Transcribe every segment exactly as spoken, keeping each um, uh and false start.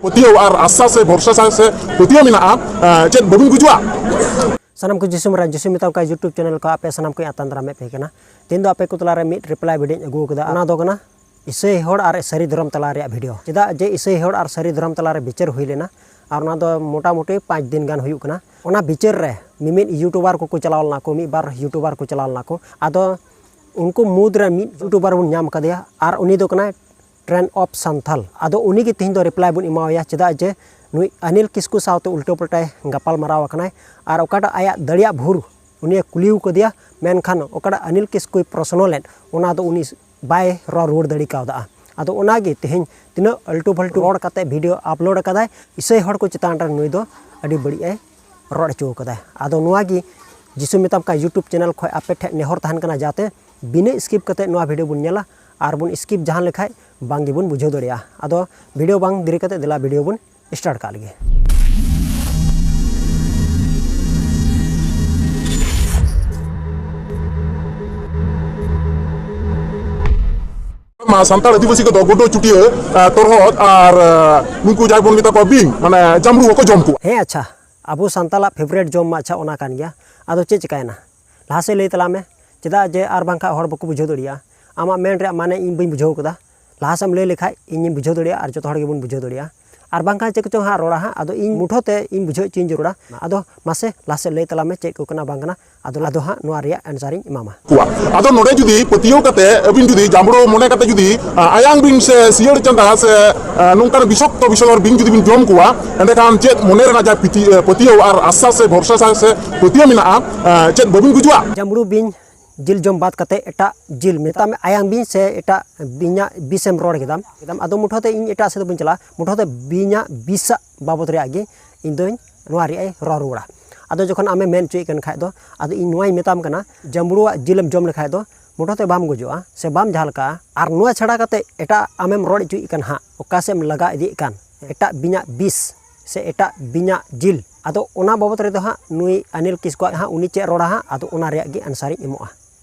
ᱯᱟᱹᱛᱭᱟᱹᱣ ᱟᱨ ᱟᱥᱟ ᱥᱮ ᱵᱷᱚᱨᱥᱟ ᱥᱮ ᱯᱟᱹᱛᱭᱟᱹᱣ ᱢᱮᱱᱟᱜᱼᱟ, ᱮᱸ, ᱪᱮᱫ ᱵᱟᱹᱵᱤᱱ ᱜᱩᱡᱩᱜᱼᱟ? ᱥᱟᱱᱟᱢ ᱠᱚ ᱡᱤᱥᱩ ᱢᱟᱨᱟᱝ ᱡᱤᱥᱩ ᱢᱮᱛᱟᱢ ᱠᱟᱱ YouTube channel ᱠᱚ ᱟᱯᱮ ᱥᱟᱱᱟᱢ ᱠᱚᱧ ᱟᱛᱟᱝ ᱫᱟᱨᱟᱢᱮᱫ ᱯᱮ ᱠᱟᱱᱟ᱾ ᱛᱮᱦᱮᱧ ᱫᱚ ᱟᱯᱮ ᱠᱚ ᱛᱟᱞᱟᱨᱮ ᱢᱤᱫ reply video ᱤᱧ ᱟᱹᱜᱩ ᱟᱠᱟᱫᱟ᱾ ᱚᱱᱟ ᱫᱚ ᱠᱟᱱᱟ ᱤᱥᱟᱹᱭ ᱦᱚᱲ ᱟᱨ ᱥᱟᱹᱨᱤ ᱫᱷᱚᱨᱚᱢ ᱛᱟᱞᱟ ᱨᱮᱭᱟᱜ video᱾ ᱪᱮᱫᱟᱜ ᱡᱮ ᱤᱥᱟᱹᱭ ᱦᱚᱲ ᱟᱨ ᱥᱟᱹᱨᱤ ᱫᱷᱚᱨᱚᱢ ᱛᱟᱞᱟᱨᱮ ᱵᱤᱪᱟᱹᱨ ᱦᱩᱭ ᱞᱮᱱᱟ, ᱟᱨ ᱚᱱᱟ ᱫᱚ ᱢᱚᱴᱟᱢᱩᱴᱤ ᱯᱟᱸᱪ ᱫᱤᱱ ᱜᱟᱱ ᱦᱩᱭᱩᱜ ᱠᱟᱱᱟ᱾ ᱚᱱᱟ ᱵᱤᱪᱟᱹᱨ ᱨᱮ ᱢᱤᱢᱤᱫ YouTuber ᱠᱚᱠᱚ ᱪᱟᱞᱟᱣ ᱞᱮᱱᱟ ᱠᱚ, ᱢᱤᱫ ᱵᱟᱨ YouTuber ᱠᱚ ᱪᱟᱞᱟᱣ ᱞᱮᱱᱟ ᱠᱚ᱾ ᱟᱫᱚ ᱩᱱᱠᱩ ᱢᱩᱫᱽ ᱨᱮ ᱢᱤᱫ YouTuber ᱵᱚᱱ ᱧᱟᱢ ᱠᱟᱫᱮᱭᱟ, ᱟᱨ ᱩᱱᱤ ᱫᱚ ᱠᱟᱱᱟᱭ Trend of Santhal᱾ ᱟᱫᱚ ᱩᱱᱤ ᱜᱮ ᱛᱮᱦᱮᱧ ᱫᱚ reply ᱵᱚᱱ ᱮᱢᱟᱣᱟᱭᱟ, ᱪᱮᱫᱟᱜ ᱡᱮ ᱱᱩᱭ ᱟᱱᱤᱞ ᱠᱤᱥᱠᱩ ᱥᱟᱶᱛᱮ ᱩᱞᱴᱟᱹ ᱯᱟᱞᱴᱟᱭ ᱜᱟᱯᱟᱞ ᱢᱟᱨᱟᱣ ᱟᱠᱟᱱᱟᱭ, ᱟᱨ ᱚᱠᱟᱴᱟᱜ ᱟᱭᱟᱜ ᱫᱟᱲᱮᱭᱟᱜ ᱵᱷᱩᱨ ᱩᱱᱤᱭᱮ ᱠᱩᱞᱤ ᱟᱠᱟᱫᱮᱭᱟ, ᱢᱮᱱᱠᱷᱟᱱ ᱚᱠᱟᱴᱟᱜ ᱟᱱᱤᱞ ᱠᱤᱥᱠᱩᱭ ᱯᱨᱚᱥᱱᱚ ᱞᱮᱫ, ᱚᱱᱟ ᱫᱚ ᱩᱱᱤ ᱵᱟᱭ ᱨᱚᱲ ᱨᱩᱣᱟᱹᱲ ᱫᱟᱲᱮ ᱠᱟᱣᱫᱟ᱾ ᱟᱫᱚ ᱚᱱᱟᱜᱮ ᱛᱮᱦᱮᱧ ᱛᱤᱱᱟᱹᱜ ᱟᱹᱞᱴᱩ ᱯᱷᱟᱹᱞᱴᱩ ᱨᱚᱲ ᱠᱟᱛᱮ video upload ᱟᱠᱟᱫᱟᱭ, ᱤᱥᱟᱹᱭ ᱦᱚᱲ ᱠᱚ ᱪᱮᱛᱟᱱ ᱨᱮ ᱱᱩᱭ ᱫᱚ ᱟᱹᱰᱤ ᱵᱟᱹᱲᱤᱡ ᱮ ᱨᱚᱲ ᱦᱚᱪᱚ ᱟᱠᱟᱫᱟ᱾ ᱟᱫᱚ ᱱᱚᱣᱟ ᱜᱮ ᱡᱤᱥᱩ ᱢᱮᱛᱟᱢ ᱠᱟᱱ YouTube channel ᱠᱷᱚᱱ ᱟᱯᱮ ᱴᱷᱮᱱ ᱱᱮᱦᱚᱨ ᱛᱟᱦᱮᱱ ᱠᱟᱱᱟ, ᱡᱟᱛᱮ ᱵᱤᱱᱟᱹ skip ᱠᱟᱛᱮ ᱱᱚᱣᱟ video ᱵᱚᱱ ᱧᱮᱞᱟ, ᱟᱨ ᱵᱚᱱ skip ᱡᱟᱦᱟᱸ ᱞᱮᱠᱷᱟᱡ ᱵᱟᱝ ᱜᱮᱵᱚᱱ ᱵᱩᱡᱷᱟᱹᱣ ᱫᱟᱲᱮᱭᱟᱜᱼᱟ᱾ ᱟᱫᱚ video ᱵᱟᱝ ᱫᱮᱨᱤ ᱠᱟᱛᱮ ᱫᱮᱞᱟ video ᱵᱚᱱ start ᱠᱟᱜ ᱞᱮᱜᱮ᱾ ᱢᱟ ᱥᱟᱱᱛᱟᱲ ᱟᱹᱫᱤᱵᱟᱹᱥᱤ ᱠᱚᱫᱚ ᱜᱚᱰᱚ ᱪᱩᱴᱭᱟᱹ, ᱟᱸ, ᱛᱚᱨᱦᱚᱫ ᱟᱨ, ᱟᱸ, ᱱᱩᱠᱩ ᱡᱟᱦᱟᱸᱭ ᱵᱚᱱ ᱢᱮᱛᱟ ᱠᱚᱣᱟ ᱵᱤᱧ, ᱢᱟᱱᱮ ᱡᱟᱢᱲᱩ ᱦᱚᱸᱠᱚ ᱡᱚᱢ ᱠᱚᱣᱟ᱾ ᱦᱮᱸ, ᱟᱪᱪᱷᱟ, ᱟᱵᱚ ᱥᱟᱱᱛᱟᱲᱟᱜ favourite ᱡᱚᱢ ᱢᱟ ᱟᱪᱪᱷᱟ ᱚᱱᱟ ᱠᱟᱱ ᱜᱮᱭᱟ᱾ ᱟᱫᱚ ᱪᱮᱫ ᱪᱤᱠᱟᱹᱭᱮᱱᱟ? ᱞᱟᱦᱟ ᱥᱮᱫ ᱞᱟᱹᱭ ᱛᱟᱞᱟᱝ ᱢᱮ, ᱪᱮᱫᱟᱜ ᱡᱮ ᱟᱨ ᱵᱟᱝᱠᱷᱟᱱ ᱦᱚᱲ ᱵᱟᱠᱚ ᱵᱩᱡᱷᱟᱹᱣ ᱫᱟᱲᱮᱭᱟᱜᱼᱟ᱾ ᱟᱢᱟᱜ ᱢᱮᱱ ᱨᱮᱭᱟᱜ ᱢᱟᱱᱮ ᱤᱧ ᱵᱟᱹᱧ ᱵᱩᱡᱷᱟᱹᱣ ᱠᱟᱫᱟ, ᱞᱟᱦᱟ ᱥᱮᱫ ᱮᱢ ᱞᱟᱹᱭ ᱞᱮᱠᱷᱟᱡ ᱤᱧᱤᱧ ᱵᱩᱡᱷᱟᱹᱣ ᱫᱟᱲᱮᱭᱟᱜᱼᱟ ᱟᱨ ᱡᱚᱛᱚ ᱦᱚᱲ ᱜᱮᱵᱚᱱ ᱵᱩᱡᱷᱟᱹᱣ ᱫᱟᱲᱮᱭᱟᱜᱼᱟ᱾ ᱟᱨ ᱵᱟᱝᱠᱷᱟᱱ ᱪᱮᱫ ᱠᱚᱪᱚᱝ ᱦᱟᱸᱜ ᱨᱚᱲᱟ ᱦᱟᱸᱜ, ᱟᱫᱚ ᱤᱧ ᱢᱩᱴᱷᱟᱹ ᱛᱮ ᱤᱧ ᱵᱩᱡᱷᱟᱹᱣ ᱦᱚᱪᱚᱧ ᱡᱟᱹᱨᱩᱲᱟ᱾ ᱟᱫᱚ ᱢᱟᱥᱮ ᱞᱟᱦᱟ ᱥᱮᱫ ᱞᱟᱹᱭ ᱛᱟᱞᱟᱝ ᱢᱮ ᱪᱮᱫ ᱠᱚ ᱠᱟᱱᱟ ᱵᱟᱝ ᱠᱟᱱᱟ, ᱟᱫᱚ ᱟᱫᱚ ᱦᱟᱸᱜ ᱱᱚᱣᱟ ᱨᱮᱭᱟᱜ answer ᱤᱧ ᱮᱢᱟᱢᱟ᱾ ᱠᱚᱣᱟ᱾ ᱟᱫᱚ ᱱᱚᱰᱮ ᱡᱩᱫᱤ ᱯᱟᱹᱛᱭᱟᱹᱣ ᱠᱟᱛᱮ ᱟᱹᱵᱤᱱ ᱡᱩᱫᱤ ᱡᱟᱢᱲᱳ ᱢᱚᱱᱮ ᱠᱟᱛᱮ ᱡᱩᱫᱤ, ᱟ, ᱟᱭᱟᱝ ᱵᱤᱧ ᱥᱮ ᱥᱤᱭᱟᱹᱲ ᱪᱟᱸᱫᱟ ᱥᱮ, ᱟ, ᱱᱚᱝᱠᱟᱱ ᱵᱤᱥᱚᱠᱛᱚ ᱵᱤᱥᱚᱫᱚᱨ ᱵᱤᱧ ᱡᱩᱫᱤ ᱵᱤᱱ ᱡᱚᱢ ᱠᱚᱣᱟ, ᱮᱸᱰᱮᱠᱷᱟᱱ ᱪᱮᱫ ᱢᱚᱱᱮ ᱨᱮᱱᱟᱜ ᱡᱟᱦᱟᱸ ᱯᱤᱛᱤ-, ᱮ, ᱯᱟᱹᱛᱭᱟᱹᱣ ᱟᱨ ᱟᱥᱟ ᱥᱮ ᱵᱷᱚᱨᱥᱟ ᱥᱮ, ᱥᱮ ᱯᱟᱹᱛᱭᱟᱹᱣ ᱢᱮᱱᱟᱜᱼᱟ, ᱟ, ᱪᱮᱫ ᱵᱟᱹᱵᱤᱱ ᱜᱩᱡᱩᱜᱼᱟ? ᱡᱟᱢᱲᱩ ᱵᱤᱧ ᱡᱤᱞ ᱡᱚᱢ ᱵᱟᱫ ᱠᱟᱛᱮ ᱮᱴᱟᱜ ᱡᱤᱞ, ᱢᱮᱛᱟᱜ ᱢᱮ ᱟᱭᱟᱝ ᱵᱤᱧ ᱥᱮ ᱮᱴᱟᱜ ᱵᱤᱧᱟᱜ ᱵᱤᱥᱮᱢ ᱨᱚᱲ ᱠᱮᱫᱟᱢ, ᱠᱮᱫᱟᱢ, ᱟᱫᱚ ᱢᱩᱴᱷᱟᱹᱣ ᱛᱮ ᱤᱧ ᱮᱴᱟᱜ ᱥᱮᱫ ᱫᱚ ᱵᱟᱹᱧ ᱪᱟᱞᱟᱜᱼᱟ, ᱢᱩᱴᱷᱟᱹᱣ ᱛᱮ ᱵᱤᱧᱟᱜ ᱵᱤᱥᱟᱜ ᱵᱟᱵᱚᱫ ᱨᱮᱭᱟᱜ ᱜᱮ ᱤᱧ ᱫᱚᱧ ᱱᱚᱣᱟ ᱨᱮᱭᱟᱜ ᱤᱧ ᱨᱚᱲ ᱨᱩᱣᱟᱹᱲᱟ᱾ ᱟᱫᱚ ᱡᱚᱠᱷᱚᱱ ᱟᱢᱮᱢ ᱢᱮᱱ ᱦᱚᱪᱚᱭᱮᱫ ᱠᱟᱱ ᱠᱷᱟᱡ ᱫᱚ, ᱟᱫᱚ ᱤᱧ ᱱᱚᱣᱟᱧ ᱢᱮᱛᱟᱢ ᱠᱟᱱᱟ, ᱡᱟᱢᱲᱩᱣᱟᱜ ᱡᱤᱞᱮᱢ ᱡᱚᱢ ᱞᱮᱠᱷᱟᱡ ᱫᱚ ᱢᱩᱴᱷᱟᱹᱣ ᱛᱮ ᱵᱟᱢ ᱜᱩᱡᱩᱜᱼᱟ ᱥᱮ ᱵᱟᱢ ᱡᱟᱦᱟᱸ ᱞᱮᱠᱟᱜᱼᱟ᱾ ᱟᱨ ᱱᱚᱣᱟ ᱪᱷᱟᱲᱟ ᱠᱟᱛᱮ ᱮᱴᱟᱜ ᱟᱢᱮᱢ ᱨᱚᱲ ᱦᱚᱪᱚᱭᱮᱫ ᱠᱟᱱ ᱦᱟᱸᱜ, ᱚᱠᱟ ᱥᱮᱫ ᱮᱢ ᱞᱟᱜᱟ ᱤᱫᱤᱭᱮᱫ ᱠᱟᱱ, ᱮᱴᱟᱜ ᱵᱤᱧᱟᱜ ᱵᱤᱥ ᱥᱮ ᱮᱴᱟᱜ ᱵᱤᱧᱟᱜ ᱡᱤᱞ, ᱟᱫᱚ ᱚᱱᱟ ᱵᱟᱵᱚᱫ ᱨᱮᱫᱚ ᱦᱟᱸᱜ ᱱᱩᱭ ᱟᱱᱤᱞ ᱠᱤᱥᱠᱩᱣᱟᱜ ᱦᱟᱸᱜ ᱩᱱᱤ ᱪᱮᱫ ᱨᱚᱲᱟ ᱦᱟᱸᱜ, ᱟᱫᱚ ᱚᱱᱟ ᱨᱮᱭᱟᱜ ᱜᱮ answer ᱤᱧ ᱮᱢᱚᱜᱼᱟ᱾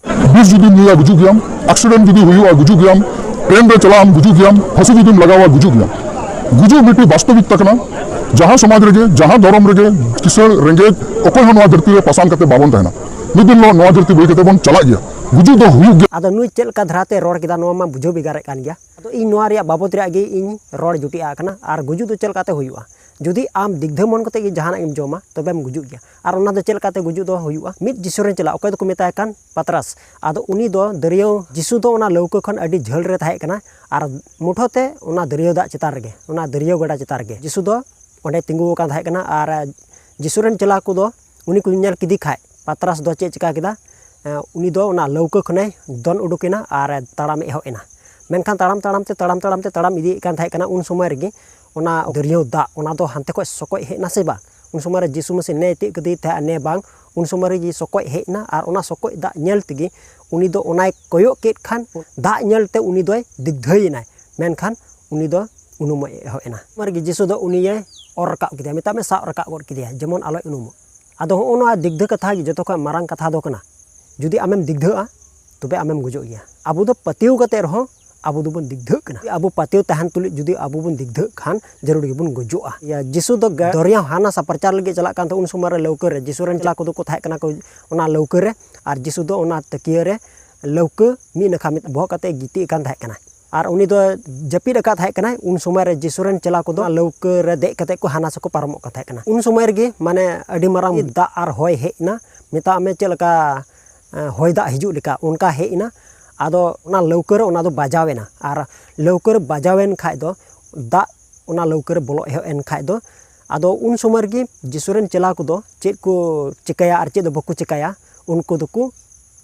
ᱵᱤᱥ ᱡᱩᱫᱤᱢ ᱧᱩᱭᱟ ᱜᱩᱡᱩᱜ ᱜᱮᱭᱟᱢ, accident ᱡᱩᱫᱤ ᱦᱩᱭᱩᱜᱼᱟ ᱜᱩᱡᱩᱜ ᱜᱮᱭᱟᱢ, train ᱨᱮ ᱪᱟᱞᱟᱜ ᱟᱢ ᱜᱩᱡᱩᱜ ᱜᱮᱭᱟᱢ, ᱯᱷᱟᱹᱥᱤ ᱡᱩᱫᱤᱢ ᱞᱟᱜᱟᱣᱟ ᱜᱩᱡᱩᱜ ᱜᱮᱭᱟᱢ᱾ ᱜᱩᱡᱩᱜ ᱢᱤᱫᱴᱤᱡ ᱵᱟᱥᱛᱚᱵᱤᱠᱛᱟ ᱠᱟᱱᱟ᱾ ᱡᱟᱦᱟᱸ ᱥᱚᱢᱟᱡᱽ ᱨᱮᱜᱮ, ᱡᱟᱦᱟᱸ ᱫᱷᱚᱨᱚᱢ ᱨᱮᱜᱮ, ᱠᱤᱥᱟᱹᱬ ᱨᱮᱸᱜᱮᱡ ᱚᱠᱚᱭ ᱦᱚᱸ ᱱᱚᱣᱟ ᱫᱷᱟᱹᱨᱛᱤ ᱨᱮ ᱯᱟᱥᱟᱱ ᱠᱟᱛᱮ ᱵᱟᱵᱚᱱ ᱛᱟᱦᱮᱱᱟ᱾ ᱢᱤᱫ ᱫᱤᱱ ᱦᱤᱞᱳᱜ ᱱᱚᱣᱟ ᱫᱷᱟᱹᱨᱛᱤ ᱵᱟᱹᱜᱤ ᱠᱟᱛᱮ ᱵᱚᱱ ᱪᱟᱞᱟᱜ ᱜᱮᱭᱟ᱾ ᱜᱩᱡᱩᱜ ᱫᱚ ᱦᱩᱭᱩᱜ ᱜᱮᱭᱟ᱾ ᱟᱫᱚ ᱱᱩᱭ ᱪᱮᱫ ᱞᱮᱠᱟ ᱫᱷᱟᱨᱟᱛᱮ ᱨᱚᱲ ᱠᱮᱫᱟ, ᱱᱚᱣᱟ ᱢᱟ ᱵᱩᱡᱷᱟᱹᱣ ᱵᱷᱮᱜᱟᱨᱮᱫ ᱠᱟᱱ ᱜᱮᱭᱟ᱾ ᱟᱫᱚ ᱤᱧ ᱱᱚᱣᱟ ᱨᱮᱭᱟᱜ ᱵᱟᱵᱚᱫ ᱨᱮᱭᱟᱜ ᱜᱮ ᱤᱧ ᱨᱚᱲ ᱡᱩᱴᱤᱡ ᱟᱜ ᱠᱟᱱᱟ᱾ ᱟᱨ ᱜᱩᱡᱩᱜ ᱫᱚ ᱪᱮᱫ ᱞᱮᱠᱟᱛᱮ ᱦᱩᱭᱩᱜᱼᱟ? ᱡᱩᱫᱤ ᱟᱢ ᱫᱤᱜᱫᱷᱟᱹ ᱢᱚᱱ ᱠᱟᱛᱮ ᱜᱮ ᱡᱟᱦᱟᱱᱟᱜ ᱮᱢ ᱡᱚᱢᱟ, ᱛᱚᱵᱮᱢ ᱜᱩᱡᱩᱜ ᱜᱮᱭᱟ᱾ ᱟᱨ ᱚᱱᱟ ᱫᱚ ᱪᱮᱫ ᱞᱮᱠᱟᱛᱮ ᱜᱩᱡᱩᱜ ᱫᱚ ᱦᱩᱭᱩᱜᱼᱟ? ᱢᱤᱫ ᱡᱤᱥᱩ ᱨᱮᱱ ᱪᱮᱞᱟ, ᱚᱠᱚᱭ ᱫᱚᱠᱚ ᱢᱮᱛᱟᱭ ᱠᱟᱱ ᱯᱟᱛᱨᱟᱥ, ᱟᱫᱚ ᱩᱱᱤ ᱫᱚ ᱫᱟᱹᱨᱭᱟᱹᱣ, ᱡᱤᱥᱩ ᱫᱚ ᱚᱱᱟ ᱞᱟᱹᱣᱠᱟᱹ ᱠᱷᱚᱱ ᱟᱹᱰᱤ ᱡᱷᱟᱹᱞ ᱨᱮ ᱛᱟᱦᱮᱸ ᱠᱟᱱᱟ᱾ ᱟᱨ ᱢᱩᱴᱷᱟᱹ ᱛᱮ ᱚᱱᱟ ᱫᱟᱹᱨᱭᱟᱹᱣ ᱫᱟᱜ ᱪᱮᱛᱟᱱ ᱨᱮᱜᱮ, ᱚᱱᱟ ᱫᱟᱹᱨᱭᱟᱹᱣ ᱜᱟᱰᱟ ᱪᱮᱛᱟᱱ ᱨᱮᱜᱮ ᱡᱤᱥᱩ ᱫᱚ ᱚᱸᱰᱮ ᱛᱤᱸᱜᱩ ᱟᱠᱟᱱ ᱛᱟᱦᱮᱸ ᱠᱟᱱᱟ᱾ ᱟᱨ ᱡᱤᱥᱩ ᱨᱮᱱ ᱪᱮᱞᱟ ᱠᱚᱫᱚ ᱩᱱᱤ ᱠᱚ ᱧᱮᱞ ᱠᱮᱫᱮ ᱠᱷᱟᱡ, ᱯᱟᱛᱨᱟᱥ ᱫᱚ ᱪᱮᱫ ᱪᱮᱠᱟ ᱠᱮᱫᱟ? ᱮᱸ, ᱩᱱᱤ ᱫᱚ ᱚᱱᱟ ᱞᱟᱹᱣᱠᱟᱹ ᱠᱷᱚᱱᱮ ᱫᱚᱱ ᱩᱰᱩᱠ ᱮᱱᱟ ᱟᱨ ᱛᱟᱲᱟᱢ ᱮᱦᱚᱵ ᱮᱱᱟ᱾ ᱢᱮᱱᱠᱷᱟᱱ ᱛᱟᱲᱟᱢ ᱛᱟᱲᱟᱢ ᱛᱮ, ᱛᱟᱲᱟᱢ ᱛᱟᱲᱟᱢ ᱛᱮ ᱛᱟᱲᱟᱢ ᱤᱫᱤᱭᱮᱫ ᱠᱟᱱ ᱛᱟᱦᱮᱸ ᱠᱟᱱᱟ᱾ ᱩᱱ ᱥᱚᱢᱚᱭ ᱨᱮᱜᱮ ᱚᱱᱟ ᱫᱟᱹᱨᱭᱟᱹᱣ ᱫᱟᱜ, ᱚᱱᱟ ᱫᱚ ᱦᱟᱱᱛᱮ ᱠᱷᱚᱡ ᱥᱚᱠᱚᱡ ᱦᱮᱡ ᱮᱱᱟ ᱥᱮ ᱵᱟᱝ? ᱩᱱ ᱥᱚᱢᱚᱭ ᱨᱮ ᱡᱤᱥᱩ ᱢᱟᱹᱥᱤ ᱱᱮ ᱛᱤᱭᱳᱜ ᱠᱮᱫᱮ ᱛᱟᱦᱮᱸᱫ, ᱱᱮ ᱵᱟᱝ, ᱩᱱ ᱥᱚᱢᱚᱭ ᱨᱮᱜᱮ ᱥᱚᱠᱚᱡ ᱦᱮᱡ ᱮᱱᱟ᱾ ᱟᱨ ᱚᱱᱟ ᱥᱚᱠᱚᱡ ᱫᱟᱜ ᱧᱮᱞ ᱛᱮᱜᱮ ᱩᱱᱤ ᱫᱚ ᱚᱱᱟᱭ ᱠᱚᱭᱚᱜ ᱠᱮᱫ ᱠᱷᱟᱱ, ᱫᱟᱜ ᱧᱮᱞ ᱛᱮ ᱩᱱᱤ ᱫᱚᱭ ᱫᱤᱜᱫᱷᱟᱹᱭᱮᱱᱟᱭ᱾ ᱢᱮᱱᱠᱷᱟᱱ ᱩᱱᱤ ᱫᱚ ᱩᱱᱩᱢᱚᱜ ᱮᱦᱚᱵ ᱮᱱᱟ᱾ ᱩᱱ ᱨᱮᱜᱮ ᱡᱤᱥᱩ ᱫᱚ ᱩᱱᱤᱭᱮ ᱚᱨ ᱨᱟᱠᱟᱵ ᱠᱮᱫᱮᱭᱟ, ᱢᱮᱛᱟᱜ ᱢᱮ ᱥᱟᱵ ᱨᱟᱠᱟᱵ ᱜᱚᱫ ᱠᱮᱫᱮᱭᱟ, ᱡᱮᱢᱚᱱ ᱟᱞᱚᱭ ᱩᱱᱩᱢᱚᱜ᱾ ᱟᱫᱚ ᱦᱚᱸᱜᱼᱚ ᱱᱚᱣᱟ ᱫᱤᱜᱫᱷᱟᱹ ᱠᱟᱛᱷᱟ ᱜᱮ ᱡᱚᱛᱚ ᱠᱷᱚᱱ ᱢᱟᱨᱟᱝ ᱠᱟᱛᱷᱟ ᱫᱚ ᱠᱟᱱᱟ᱾ ᱡᱩᱫᱤ ᱟᱢᱮᱢ ᱫᱤᱜᱫᱷᱟᱹᱜᱼᱟ, ᱛᱚᱵᱮ ᱟᱢᱮᱢ ᱜᱩᱡᱩᱜ ᱜᱮᱭᱟ᱾ ᱟᱵᱚ ᱫᱚ ᱯᱟᱹᱛᱭᱟᱹᱣ ᱠᱟᱛᱮ ᱨᱮᱦᱚᱸ ᱟᱵᱚ ᱫᱚᱵᱚᱱ ᱫᱤᱜᱫᱷᱟᱹᱜ ᱠᱟᱱᱟ᱾ ᱟᱵᱚ ᱯᱟᱹᱛᱭᱟᱹᱣ ᱛᱟᱦᱮᱱ ᱛᱩᱞᱩᱡ ᱡᱩᱫᱤ ᱟᱵᱚ ᱵᱚᱱ ᱫᱤᱜᱫᱷᱟᱹᱜ ᱠᱷᱟᱱ, ᱡᱟᱹᱨᱩᱲ ᱜᱮᱵᱚᱱ ᱜᱩᱡᱩᱜᱼᱟ᱾ ᱤᱭᱟᱹ, ᱡᱤᱥᱩ ᱫᱚ ᱜᱟ-, ᱫᱚᱨᱭᱟ ᱦᱟᱱᱟ ᱥᱟ ᱯᱨᱚᱪᱟᱨ ᱞᱟᱹᱜᱤᱫ ᱪᱟᱞᱟᱜ ᱠᱟᱱ ᱛᱟᱦᱮᱸ, ᱩᱱ ᱥᱚᱢᱚᱭ ᱨᱮ ᱞᱟᱹᱣᱠᱟᱹ ᱨᱮ ᱡᱤᱥᱩ ᱨᱮᱱ ᱪᱮᱞᱟ ᱠᱚᱫᱚ ᱠᱚ ᱛᱟᱦᱮᱸ ᱠᱟᱱᱟ ᱠᱚ ᱚᱱᱟ ᱞᱟᱹᱣᱠᱟᱹ ᱨᱮ, ᱟᱨ ᱡᱤᱥᱩ ᱫᱚ ᱚᱱᱟ ᱛᱟᱹᱠᱤᱭᱟᱹ ᱨᱮ ᱞᱟᱹᱣᱠᱟᱹ ᱢᱤᱫ ᱱᱟᱠᱷᱟ ᱢᱤᱫ ᱵᱚᱦᱚᱜ ᱠᱟᱛᱮ ᱜᱤᱛᱤᱡ ᱟᱠᱟᱱ ᱛᱟᱦᱮᱸ ᱠᱟᱱᱟ᱾ ᱟᱨ ᱩᱱᱤ ᱫᱚ ᱡᱟᱹᱯᱤᱫ ᱟᱠᱟᱫ ᱛᱟᱦᱮᱸ ᱠᱟᱱᱟᱭ᱾ ᱩᱱ ᱥᱚᱢᱚᱭ ᱨᱮ ᱡᱤᱥᱩ ᱨᱮᱱ ᱪᱮᱞᱟ ᱠᱚᱫᱚ ᱞᱟᱹᱣᱠᱟᱹ ᱨᱮ ᱫᱮᱡ ᱠᱟᱛᱮ ᱠᱚ ᱦᱟᱱᱟ ᱥᱮᱫ ᱠᱚ ᱯᱟᱨᱚᱢᱚᱜ ᱠᱟᱱ ᱛᱟᱦᱮᱸ ᱠᱟᱱᱟ᱾ ᱩᱱ ᱥᱚᱢᱚᱭ ᱨᱮᱜᱮ ᱢᱟᱱᱮ ᱟᱹᱰᱤ ᱢᱟᱨᱟᱝ ᱫᱟᱜ ᱟᱨ ᱦᱚᱭ ᱦᱮᱡ ᱮᱱᱟ, ᱢᱮᱛᱟᱜ ᱢᱮ ᱪᱮᱫ ᱞᱮᱠᱟ, ᱮ, ᱦᱚᱭ ᱫᱟᱜ ᱦᱤᱡᱩᱜ ᱞᱮᱠᱟ ᱚᱱᱠᱟ ᱦᱮᱡ ᱮᱱᱟ᱾ ᱟᱫᱚ ᱚᱱᱟ ᱞᱟᱹᱣᱠᱟᱹ ᱨᱮ ᱚᱱᱟ ᱫᱚ ᱵᱟᱡᱟᱣ ᱮᱱᱟ, ᱟᱨ ᱞᱟᱹᱣᱠᱟᱹ ᱨᱮ ᱵᱟᱡᱟᱣ ᱮᱱ ᱠᱷᱟᱡ ᱫᱚ, ᱫᱟᱜ ᱚᱱᱟ ᱞᱟᱹᱣᱠᱟᱹ ᱨᱮ ᱵᱚᱞᱚ ᱮᱦᱚᱵ ᱮᱱ ᱠᱷᱟᱡ ᱫᱚ, ᱟᱫᱚ ᱩᱱ ᱥᱚᱢᱚᱭ ᱨᱮᱜᱮ ᱡᱤᱥᱩ ᱨᱮᱱ ᱪᱮᱞᱟ ᱠᱚᱫᱚ ᱪᱮᱫ ᱠᱚ ᱪᱤᱠᱟᱹᱭᱟ ᱟᱨ ᱪᱮᱫ ᱫᱚ ᱵᱟᱠᱚ ᱪᱤᱠᱟᱹᱭᱟ, ᱩᱱᱠᱩ ᱫᱚᱠᱚ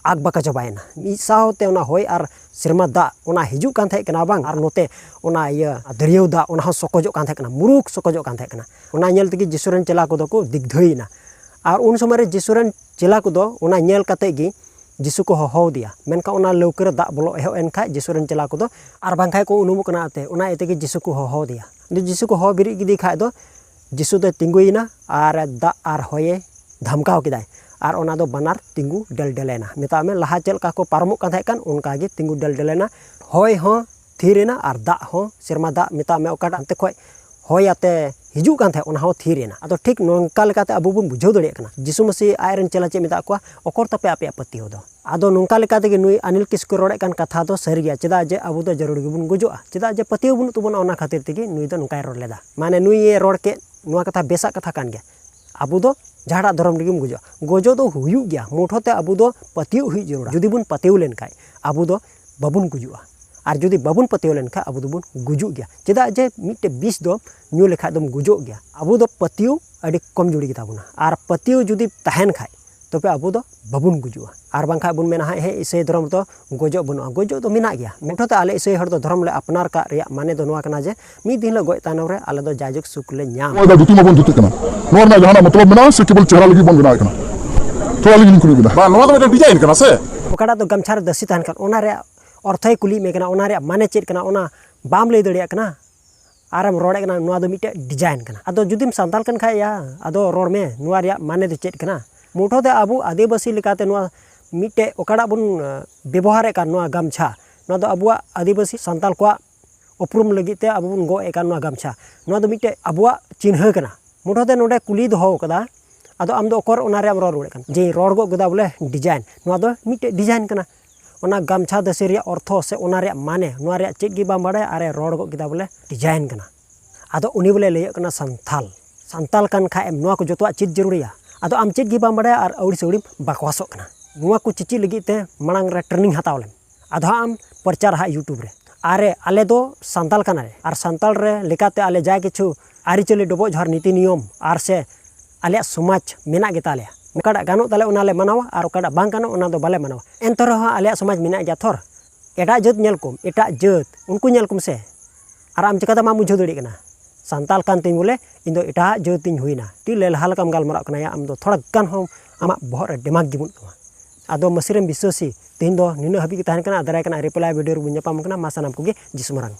ᱟᱠᱵᱟᱠᱟ ᱪᱟᱵᱟᱭᱮᱱᱟ᱾ ᱢᱤᱫ ᱥᱟᱶᱛᱮ ᱚᱱᱟ ᱦᱚᱭ ᱟᱨ ᱥᱮᱨᱢᱟ ᱫᱟᱜ ᱚᱱᱟ ᱦᱤᱡᱩᱜ ᱠᱟᱱ ᱛᱟᱦᱮᱸ ᱠᱟᱱᱟ ᱵᱟᱝ, ᱟᱨ ᱱᱚᱛᱮ ᱚᱱᱟ ᱤᱭᱟᱹ ᱫᱟᱹᱨᱭᱟᱹᱣ ᱫᱟᱜ ᱚᱱᱟ ᱦᱚᱸ ᱥᱚᱠᱚᱡᱚᱜ ᱠᱟᱱ ᱛᱟᱦᱮᱸ ᱠᱟᱱᱟ, ᱢᱩᱨᱩᱠ ᱥᱚᱠᱚᱡᱚᱜ ᱠᱟᱱ ᱛᱟᱦᱮᱸ ᱠᱟᱱᱟ᱾ ᱚᱱᱟ ᱧᱮᱞ ᱛᱮᱜᱮ ᱡᱤᱥᱩ ᱨᱮᱱ ᱪᱮᱞᱟ ᱠᱚᱫᱚ ᱠᱚ ᱫᱤᱜᱫᱷᱟᱹᱭᱮᱱᱟ᱾ ᱟᱨ ᱩᱱ ᱥᱚᱢᱚᱭ ᱨᱮ ᱡᱤᱥᱩ ᱨᱮᱱ ᱪᱮᱞᱟ ᱠᱚᱫᱚ ᱚᱱᱟ ᱧᱮᱞ ᱠᱟᱛᱮ ᱜᱮ ᱡᱤᱥᱩ ᱠᱚ ᱦᱚᱦᱚᱣᱟᱫᱮᱭᱟ, ᱢᱮᱱᱠᱷᱟᱱ ᱚᱱᱟ ᱞᱟᱹᱣᱠᱟᱹ ᱨᱮ ᱫᱟᱜ ᱵᱚᱞᱚ ᱮᱦᱚᱵ ᱮᱱ ᱠᱷᱟᱡ ᱡᱤᱥᱩ ᱨᱮᱱ ᱪᱮᱞᱟ ᱠᱚᱫᱚ, ᱟᱨ ᱵᱟᱝᱠᱷᱟᱡ ᱠᱚ ᱩᱱᱩᱢᱚᱜ ᱠᱟᱱᱟ ᱮᱱᱛᱮ, ᱚᱱᱟ ᱤᱭᱟᱹ ᱛᱮᱜᱮ ᱡᱤᱥᱩ ᱠᱚ ᱦᱚᱦᱚᱣᱟᱫᱮᱭᱟ᱾ ᱟᱫᱚ ᱡᱤᱥᱩ ᱠᱚ ᱦᱚᱦᱚ ᱵᱮᱨᱮᱫ ᱠᱮᱫᱮ ᱠᱷᱟᱡ ᱫᱚ ᱡᱤᱥᱩ ᱫᱚᱭ ᱛᱤᱸᱜᱩᱭᱮᱱᱟ ᱟᱨ ᱫᱟᱜ ᱟᱨ ᱦᱚᱭᱮ ᱫᱷᱟᱢᱠᱟᱣ ᱠᱮᱫᱟᱭ, ᱟᱨ ᱚᱱᱟ ᱫᱚ ᱵᱟᱱᱟᱨ ᱛᱤᱸᱜᱩ ᱰᱮᱞᱰᱮᱞᱮᱱᱟ᱾ ᱢᱮᱛᱟᱜ ᱢᱮ ᱞᱟᱦᱟ ᱪᱮᱫ ᱞᱮᱠᱟ ᱠᱚ ᱯᱟᱨᱚᱢᱚᱜ ᱠᱟᱱ ᱛᱟᱦᱮᱸ ᱠᱟᱱ, ᱚᱱᱠᱟ ᱜᱮ ᱛᱤᱸᱜᱩ ᱰᱮᱞᱰᱮᱞᱮᱱᱟ᱾ ᱦᱚᱭ ᱦᱚᱸ ᱛᱷᱤᱨ ᱮᱱᱟ, ᱟᱨ ᱫᱟᱜ ᱦᱚᱸ, ᱥᱮᱨᱢᱟ ᱫᱟᱜ ᱢᱮᱛᱟᱜ ᱢᱮ, ᱚᱠᱟᱴᱟᱜ ᱦᱟᱱᱛᱮ ᱠᱷᱚᱡ ᱦᱚᱭ ᱟᱛᱮ ᱦᱤᱡᱩᱜ ᱠᱟᱱ ᱛᱟᱦᱮᱸᱫ, ᱚᱱᱟ ᱦᱚᱸ ᱛᱷᱤᱨ ᱮᱱᱟ᱾ ᱟᱫᱚ ᱴᱷᱤᱠ ᱱᱚᱝᱠᱟ ᱞᱮᱠᱟᱛᱮ ᱟᱵᱚ ᱵᱚᱱ ᱵᱩᱡᱷᱟᱹᱣ ᱫᱟᱲᱮᱭᱟᱜ ᱠᱟᱱᱟ, ᱡᱤᱥᱩ ᱢᱟᱹᱥᱤ ᱟᱡ ᱨᱮᱱ ᱪᱮᱞᱟ ᱪᱮᱫ ᱢᱮᱛᱟᱜ ᱠᱚᱣᱟ, "ᱚᱠᱚᱨ ᱛᱟᱯᱮ ᱟᱯᱮᱭᱟᱜ ᱯᱟᱹᱛᱭᱟᱹᱣ ᱫᱚ?" ᱟᱫᱚ ᱱᱚᱝᱠᱟ ᱞᱮᱠᱟ ᱛᱮᱜᱮ ᱱᱩᱭ ᱟᱱᱤᱞ ᱠᱤᱥᱠᱩ ᱨᱚᱲᱮᱫ ᱠᱟᱱ ᱠᱟᱛᱷᱟ ᱫᱚ ᱥᱟᱹᱨᱤ ᱜᱮᱭᱟ, ᱪᱮᱫᱟᱜ ᱡᱮ ᱟᱵᱚ ᱫᱚ ᱡᱟᱹᱨᱩᱲ ᱜᱮᱵᱚᱱ ᱜᱩᱡᱩᱜᱼᱟ, ᱪᱮᱫᱟᱜ ᱡᱮ ᱯᱟᱹᱛᱭᱟᱹᱣ ᱵᱟᱹᱱᱩᱜ ᱛᱟᱵᱚᱱᱟ, ᱚᱱᱟ ᱠᱷᱟᱹᱛᱤᱨ ᱛᱮᱜᱮ ᱱᱩᱭ ᱫᱚ ᱱᱚᱝᱠᱟᱭ ᱨᱚᱲ ᱞᱮᱫᱟ᱾ ᱢᱟᱱᱮ ᱱᱩᱭ ᱮ ᱨᱚᱲ ᱠᱮᱫ, ᱱᱚᱣᱟ ᱠᱟᱛᱷᱟ ᱵᱮᱥᱟᱜ ᱠᱟᱛᱷᱟ ᱠᱟᱱ ᱜᱮᱭᱟ᱾ ᱟᱵᱚ ᱫᱚ ᱡᱟᱦᱟᱸᱴᱟᱜ ᱫᱷᱚᱨᱚᱢ ᱨᱮᱜᱮᱢ ᱜᱩᱡᱩᱜᱼᱟ, ᱜᱚᱡᱚᱜ ᱫᱚ ᱦᱩᱭᱩᱜ ᱜᱮᱭᱟ, ᱢᱩᱴᱷᱟᱹ ᱛᱮ ᱟᱵᱚ ᱫᱚ ᱯᱟᱹᱛᱭᱟᱹᱣ ᱦᱩᱭᱩᱜ ᱡᱟᱹᱨᱩᱲᱟ᱾ ᱡᱩᱫᱤ ᱵᱚᱱ ᱯᱟᱹᱛᱭᱟᱹᱣ ᱞᱮᱱᱠᱷᱟᱡ ᱟᱵᱚ ᱫᱚ ᱵᱟᱵᱚᱱ ᱜᱩᱡᱩᱜᱼᱟ, ᱟᱨ ᱡᱩᱫᱤ ᱵᱟᱵᱚᱱ ᱯᱟᱹᱛᱭᱟᱹᱣ ᱞᱮᱱᱠᱷᱟᱡ ᱟᱵᱚ ᱫᱚᱵᱚᱱ ᱜᱩᱡᱩᱜ ᱜᱮᱭᱟ, ᱪᱮᱫᱟᱜ ᱡᱮ ᱢᱤᱫᱴᱮᱡ ᱵᱤᱥ ᱫᱚ ᱧᱩ ᱞᱮᱠᱷᱟᱡ ᱫᱚᱢ ᱜᱩᱡᱩᱜ ᱜᱮᱭᱟ᱾ ᱟᱵᱚ ᱫᱚ ᱯᱟᱹᱛᱭᱟᱹᱣ ᱟᱹᱰᱤ ᱠᱚᱢᱡᱩᱨᱤ ᱜᱮᱛᱟ ᱵᱚᱱᱟ, ᱟᱨ ᱯᱟᱹᱛᱭᱟᱹᱣ ᱡᱩᱫᱤ ᱛᱟᱦᱮᱱ ᱠᱷᱟᱡ ᱛᱚᱵᱮ ᱟᱵᱚ ᱫᱚ ᱵᱟᱵᱚᱱ ᱜᱩᱡᱩᱜᱼᱟ᱾ ᱟᱨ ᱵᱟᱝᱠᱷᱟᱡ ᱵᱚᱱ ᱢᱮᱱᱟ, "ᱦᱮᱸ, ᱦᱮᱸ, ᱤᱥᱟᱹᱭ ᱫᱷᱚᱨᱚᱢ ᱨᱮᱫᱚ ᱜᱚᱡᱚᱜ ᱵᱟᱹᱱᱩᱜᱼᱟ", ᱜᱚᱡᱚᱜ ᱫᱚ ᱢᱮᱱᱟᱜ ᱜᱮᱭᱟ᱾ ᱢᱩᱴᱷᱟᱹ ᱛᱮ ᱟᱞᱮ ᱤᱥᱟᱹᱭ ᱦᱚᱲ ᱫᱚ ᱫᱷᱚᱨᱚᱢ ᱞᱮ ᱟᱯᱱᱟᱨ ᱠᱟᱜ ᱨᱮᱭᱟᱜ ᱢᱟᱱᱮ ᱫᱚ ᱱᱚᱣᱟ ᱠᱟᱱᱟ ᱡᱮ ᱢᱤᱫ ᱫᱤᱱ ᱦᱤᱞᱳᱜ ᱜᱚᱡ ᱛᱟᱭᱱᱚᱢ ᱨᱮ ᱟᱞᱮ ᱫᱚ ᱡᱟᱭᱡᱩᱜᱽ ᱥᱩᱠ ᱞᱮ ᱧᱟᱢ᱾ ᱱᱚᱣᱟ ᱫᱚ ᱡᱩᱛᱤ ᱵᱟᱵᱚᱱ ᱡᱩᱛᱮᱫ ᱠᱟᱱᱟ᱾ ᱱᱚᱣᱟ ᱨᱮᱱᱟᱜ ᱡᱟᱦᱟᱱᱟᱜ ᱢᱚᱛᱞᱚᱵ ᱢᱮᱱᱟᱜᱼᱟ ᱥᱮ ᱠᱮᱵᱚᱞ ᱪᱮᱦᱨᱟ ᱞᱟᱹᱜᱤᱫ ᱵᱚᱱ ᱵᱮᱱᱟᱣᱮᱫ ᱠᱟᱱᱟ? ᱛᱷᱚᱲᱟ ᱟᱹᱞᱤᱧ ᱞᱤᱧ ᱠᱩᱞᱤ ᱵᱮᱱᱟ᱾ ᱵᱟᱝ, ᱱᱚᱣᱟ ᱫᱚ ᱢᱤᱫᱴᱮᱱ ᱰᱤᱡᱟᱭᱤᱱ ᱠᱟᱱᱟ ᱥᱮ? ᱚᱠᱟᱴᱟᱜ ᱫᱚ ᱜᱟᱢᱪᱷᱟ ᱨᱮ ᱫᱟᱹᱥᱤ ᱛᱟᱦᱮᱱ ᱠᱷᱟᱱ, ᱚᱱᱟ ᱨᱮᱭᱟᱜ ᱚᱨᱛᱷᱚᱭ ᱠᱩᱞᱤᱭᱮᱫ ᱢᱮ ᱠᱟᱱᱟ, ᱚᱱᱟ ᱨᱮᱭᱟᱜ ᱢᱟᱱᱮ ᱪᱮᱫ ᱠᱟᱱᱟ, ᱚᱱᱟ ᱵᱟᱢ ᱞᱟᱹᱭ ᱫᱟᱲᱮᱭᱟᱜ ᱠᱟᱱᱟ᱾ ᱟᱨᱮᱢ ᱨᱚᱲᱮᱫ ᱠᱟᱱᱟ, ᱱᱚᱣᱟ ᱫᱚ ᱢᱤᱫᱴᱮᱡ ᱰᱤᱡᱟᱭᱤᱱ ᱠᱟᱱᱟ᱾ ᱟᱫᱚ ᱡᱩᱫᱤᱢ ᱥᱟᱱᱛᱟᱲ ᱠᱟᱱ ᱠᱷᱟᱡ ᱭᱟ, ᱟᱫᱚ ᱨᱚᱲ ᱢᱮ, ᱱᱚᱣᱟ ᱨᱮᱭᱟᱜ ᱢᱟᱱᱮ ᱫᱚ ᱪᱮᱫ ᱠᱟᱱᱟ? ᱢᱩᱴᱷᱟᱹ ᱛᱮ ᱟᱵᱚ ᱟᱹᱫᱤᱵᱟᱹᱥᱤ ᱞᱮᱠᱟᱛᱮ ᱱᱚᱣᱟ ᱢᱤᱫᱴᱮᱡ ᱚᱠᱟᱴᱟᱜ ᱵᱚᱱ, ᱟᱸ, ᱵᱮᱵᱚᱦᱟᱨᱮᱫ ᱠᱟᱱ ᱱᱚᱣᱟ ᱜᱟᱢᱪᱷᱟ, ᱱᱚᱣᱟ ᱫᱚ ᱟᱵᱚᱣᱟᱜ ᱟᱹᱫᱤᱵᱟᱹᱥᱤ ᱥᱟᱱᱛᱟᱲ ᱠᱚᱣᱟᱜ ᱩᱯᱨᱩᱢ ᱞᱟᱹᱜᱤᱫ ᱛᱮ ᱟᱵᱚ ᱵᱚᱱ ᱜᱚᱜ ᱮᱫ ᱠᱟᱱ ᱱᱚᱣᱟ ᱜᱟᱢᱪᱷᱟ, ᱱᱚᱣᱟ ᱫᱚ ᱢᱤᱫᱴᱮᱡ ᱟᱵᱚᱣᱟᱜ ᱪᱤᱱᱦᱟᱹ ᱠᱟᱱᱟ᱾ ᱢᱩᱴᱷᱟᱹ ᱛᱮ ᱱᱚᱰᱮ ᱠᱩᱞᱤ ᱫᱚᱦᱚ ᱠᱟᱫᱟ, ᱟᱫᱚ ᱟᱢ ᱫᱚ ᱚᱠᱚᱨ ᱚᱱᱟ ᱨᱮᱭᱟᱜ ᱮᱢ ᱨᱚᱲ ᱨᱩᱣᱟᱹᱲᱮᱫ ᱠᱟᱱᱟ? ᱡᱮ ᱨᱚᱲ ᱜᱚᱫ ᱠᱮᱫᱟ ᱵᱚᱞᱮ ᱰᱤᱡᱟᱭᱤᱱ, ᱱᱚᱣᱟ ᱫᱚ ᱢᱤᱫᱴᱮᱡ ᱰᱤᱡᱟᱭᱤᱱ ᱠᱟᱱᱟ᱾ ᱚᱱᱟ ᱜᱟᱢᱪᱷᱟ ᱫᱟᱹᱥᱤ ᱨᱮᱭᱟᱜ ᱚᱨᱛᱷᱚ ᱥᱮ ᱚᱱᱟ ᱨᱮᱭᱟᱜ ᱢᱟᱱᱮ, ᱱᱚᱣᱟ ᱨᱮᱭᱟᱜ ᱪᱮᱫ ᱜᱮ ᱵᱟᱢ ᱵᱟᱲᱟᱭᱟ, ᱟᱨᱮ ᱨᱚᱲ ᱜᱚᱫ ᱠᱮᱫᱟ ᱵᱚᱞᱮ ᱰᱤᱡᱟᱭᱤᱱ ᱠᱟᱱᱟ᱾ ᱟᱫᱚ ᱩᱱᱤ ᱵᱚᱞᱮ ᱞᱟᱹᱭᱚᱜ ᱠᱟᱱᱟ ᱥᱟᱱᱛᱟᱞ᱾ ᱥᱟᱱᱛᱟᱞ ᱠᱟᱱ ᱠᱷᱟᱡ ᱮᱢ, ᱱᱚᱣᱟ ᱠᱚ ᱡᱚᱛᱚᱣᱟᱜ ᱪᱮᱫ ᱡᱟᱹᱨᱩᱲᱤᱭᱟ? ᱟᱫᱚ ᱟᱢ ᱪᱮᱫ ᱜᱮ ᱵᱟᱢ ᱵᱟᱲᱟᱭᱟ ᱟᱨ ᱟᱹᱣᱲᱤ ᱥᱟᱹᱣᱲᱤᱢ ᱵᱟᱠᱣᱟᱥᱚᱜ ᱠᱟᱱᱟ᱾ ᱱᱚᱣᱟ ᱠᱚ ᱪᱮᱪᱮᱫ ᱞᱟᱹᱜᱤᱫ ᱛᱮ ᱢᱟᱲᱟᱝ ᱨᱮ ᱴᱨᱮᱱᱤᱝ ᱦᱟᱛᱟᱣ ᱞᱮᱢ, ᱟᱫᱚ ᱦᱟᱸᱜ ᱟᱢ ᱯᱨᱚᱪᱟᱨᱟ ᱦᱟᱸᱜ YouTube ᱨᱮ᱾ ᱟᱨᱮ, ᱟᱞᱮ ᱫᱚ ᱥᱟᱱᱛᱟᱞ ᱠᱟᱱᱟᱞᱮ, ᱟᱨ ᱥᱟᱱᱛᱟᱞ ᱨᱮ ᱞᱮᱠᱟᱛᱮ ᱟᱞᱮ ᱡᱟ ᱠᱤᱪᱷᱩ ᱟᱹᱨᱤᱪᱟᱹᱞᱤ, ᱰᱚᱵᱚᱜ ᱡᱚᱦᱟᱨ, ᱱᱤᱛᱤ ᱱᱤᱭᱚᱢ ᱟᱨ ᱥᱮ ᱟᱞᱮᱭᱟᱜ ᱥᱚᱢᱟᱡᱽ ᱢᱮᱱᱟᱜ ᱜᱮᱛᱟᱞᱮᱭᱟ᱾ ᱚᱠᱟᱴᱟᱜ ᱜᱟᱱᱚᱜ ᱛᱟᱞᱮ ᱚᱱᱟ ᱞᱮ ᱢᱟᱱᱟᱣᱟ, ᱟᱨ ᱚᱠᱟᱴᱟᱜ ᱵᱟᱝ ᱜᱟᱱᱚᱜ ᱚᱱᱟ ᱫᱚ ᱵᱟᱞᱮ ᱢᱟᱱᱟᱣᱟ᱾ ᱮᱱᱛᱮ ᱨᱮᱦᱚᱸ ᱟᱞᱮᱭᱟᱜ ᱥᱚᱢᱟᱡᱽ ᱢᱮᱱᱟᱜ ᱜᱮᱭᱟ ᱛᱷᱚᱨ᱾ ᱮᱴᱟᱜ ᱡᱟᱹᱛ ᱧᱮᱞ ᱠᱚᱢ, ᱮᱴᱟᱜ ᱡᱟᱹᱛ, ᱩᱱᱠᱩ ᱧᱮᱞ ᱠᱚᱢ ᱥᱮ᱾ ᱟᱨ ᱟᱢ ᱪᱤᱠᱟᱹᱛᱮ ᱵᱟᱢ ᱵᱩᱡᱷᱟᱹᱣ ᱫᱟᱲᱮᱭᱟᱜ ᱠᱟᱱᱟ? ᱥᱟᱱᱛᱟᱲ ᱠᱟᱱ ᱛᱤᱧ ᱵᱚᱞᱮ ᱤᱧ ᱫᱚ ᱮᱴᱟᱜ ᱡᱟᱹᱛ ᱤᱧ ᱦᱩᱭᱱᱟ? ᱟᱹᱰᱤ ᱞᱮᱞᱦᱟ ᱞᱮᱠᱟᱢ ᱜᱟᱞᱢᱟᱨᱟᱜ ᱠᱟᱱᱟ ᱭᱟ, ᱟᱢ ᱫᱚ ᱛᱷᱚᱲᱟ ᱜᱟᱱ ᱦᱚᱸ ᱟᱢᱟᱜ ᱵᱚᱦᱚᱜ ᱨᱮ ᱫᱤᱢᱟᱜᱽ ᱜᱮ ᱵᱟᱹᱱᱩᱜ ᱛᱟᱢᱟ᱾ ᱟᱫᱚ ᱢᱟᱹᱥᱤᱨᱮᱢ ᱵᱤᱥᱥᱟᱹᱥᱤ, ᱛᱮᱦᱮᱧ ᱫᱚ ᱱᱤᱱᱟᱹᱜ ᱦᱟᱹᱵᱤᱡ ᱜᱮ ᱛᱟᱦᱮᱱ ᱠᱟᱱᱟ᱾ ᱫᱟᱨᱟᱭ ᱠᱟᱱᱟ ᱨᱤᱯᱞᱟᱭ ᱵᱷᱤᱰᱤᱭᱳ ᱨᱮᱵᱚᱱ ᱧᱟᱯᱟᱢ ᱠᱟᱱᱟ᱾ ᱢᱟ ᱥᱟᱱᱟᱢ ᱠᱚᱜᱮ ᱡᱤᱥᱩ ᱢᱟᱨᱟᱝ᱾